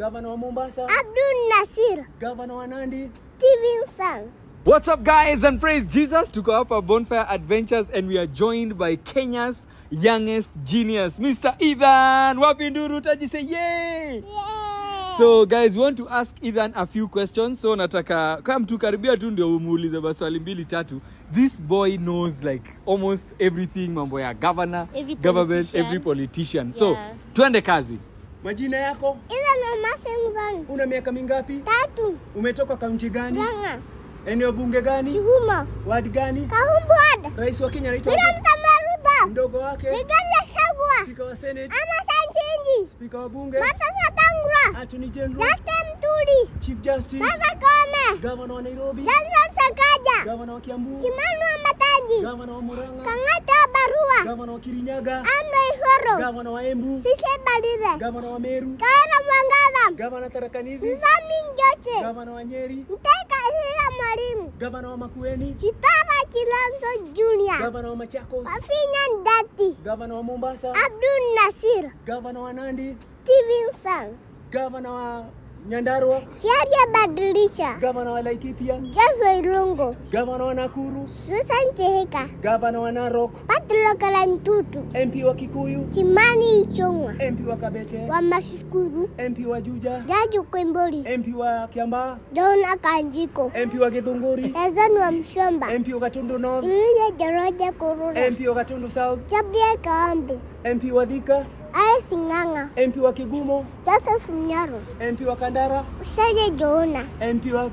Gavana wa Mombasa, Abdul Nasir, gavana wa Nandi. Steven Sang. What's up, guys, and praise Jesus. Tuko hapa Bonfire Adventures and we are joined by Kenya's youngest genius, Mr. Ethan. Wapi nduru taji say yay! Yeah. So guys, we want to ask Ethan a few questions. So nataka kama mtu karibia tu ndio umuulize maswali mbili tatu. This boy knows like almost everything, mambo ya governor, Every government, politician. every politician. So Yeah. twende kazi. Majina yako? Ethan Omar Simpson. Una miaka mingapi? 3. Umetoka kaunti gani? Murang'a. Eneo bunge gani? Kigumo. Ward gani? Kahumbu Ward. Rais wa Kenya anaitwa William Samoei Ruto. mdogo wake, Rigathi Gachagua. spika wa Senate, Amason Kingi. spika wa bunge, Moses Wetangula. Attorney General, Justin Muturi. Chief Justice, Martha Koome. gavana wa Nairobi, Johnson Sakaja. gavana wa Kiambu, Kimani Wamatangi. gavana wa Murang'a, Kang'ata Barua. gavana wa Kirinyaga, Amdo Ihoro. gavana wa Embu, Sise Balile. gavana wa Meru, Kaira Mwangaza. gavana Tharaka Nithi, Nzami Njoche. gavana wa Nyeri, Mteka Hila Mwalimu. gavana wa Makueni, Kitara Kilonzo Junior. gavana wa Machakos, Wafinya Ndati. gavana wa Mombasa, Abdul Nasir. gavana wa Nandi, Steven Sang. gavana wa Nyandarua, Charia Badilisha. gavana wa Laikipia, Joshua Irungu. gavana wa Nakuru, Susan Cheheka. gavana wa Narok, Patrick Kalantutu. MP wa Kikuyu, Kimani Ichung'wa. MP wa Kabete, Wa Mashukuru. MP wa Juja, Jaji Kwimbori. MP wa Kiambaa, John Akanjiko. MP wa Githunguri, Ezon wa Mshomba. MP wa Gatundu North, Iluya Joroja Kurura. MP wa Gatundu South, Gabriel Kaombe. MP wa Thika, Alice Ng'ang'a. MP wa Kigumo, Joseph Mnyaro. MP wa Kandara, Usaje Joona. MP wa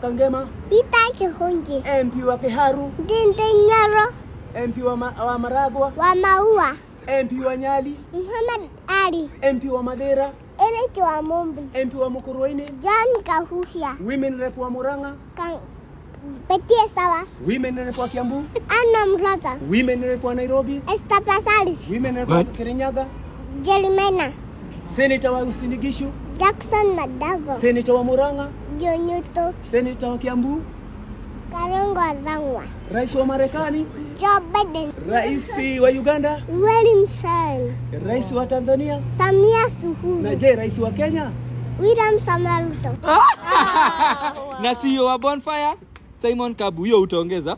Kangema, Peter Kihongi. MP wa Kiharu, Ndinde Nyaro. MP wa Maragwa, Wa Maua. MP wa Nyali, Muhammad Ali. MP wa Madera, Eric wa Mumbi. MP wa Mukurweini, John Kahuhia. Women Rep wa Murang'a, Betie Sawa. Women Rep wa Kiambu, Anna Mrata. Women Rep wa Nairobi, Esther Pasalis. Women Rep wa What? Kirinyaga, Jelimena. Senator wa Uasin Gishu, Jackson Madago. Senator wa Murang'a, Jonyuto. Senator wa Kiambu, Karongo Azangwa. Rais wa Marekani, Joe Biden. Rais wa Uganda, William Sen. Rais wa Tanzania Samia na Suluhu. je, rais wa Kenya? William Samoei Ruto. Na CEO wa Bonfire Simon Kabu, hiyo utaongeza.